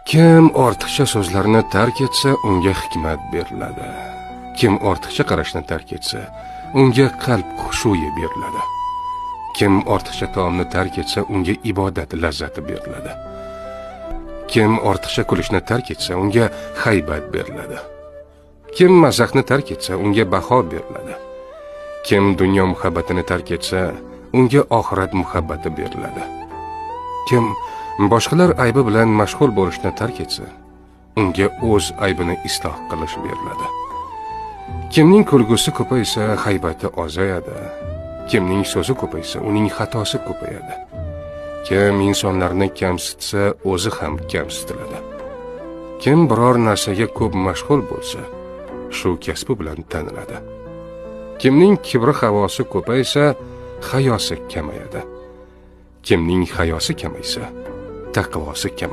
Kim ortiqcha so'zlarni tark etsa, unga hikmat beriladi. Kim ortiqcha qarashni tark etsa, unga qalb xushuyi beriladi. Kim ortiqcha taomni tark etsa, unga ibodat lazzati beriladi. Kim ortiqcha kulishni tark etsa, unga haybat beriladi. Kim mazahni tark etsa, unga baho beriladi. Kim dunyo muhabbatini tark etsa, unga oxirat muhabbati beriladi. Kim boshqalar aybi bilan mashg'ul bo'lishni tark etsa, unga o'z aybini isloh qilish beriladi. Kimning kulgusi ko'paysa, haybati ozayadi. Kimning so'zi ko'paysa, uning xatosi ko'payadi. Kim insonlarni kamsitsa, o'zi ham kamsitiladi. Kim biror narsaga ko'p mashg'ul bo'lsa, shu kasbi bilan taniladi. Kimning kibri havosi ko'paysa, hayosi kamayadi. Kimning hayosi kamaysa, taqvosi kamayadi.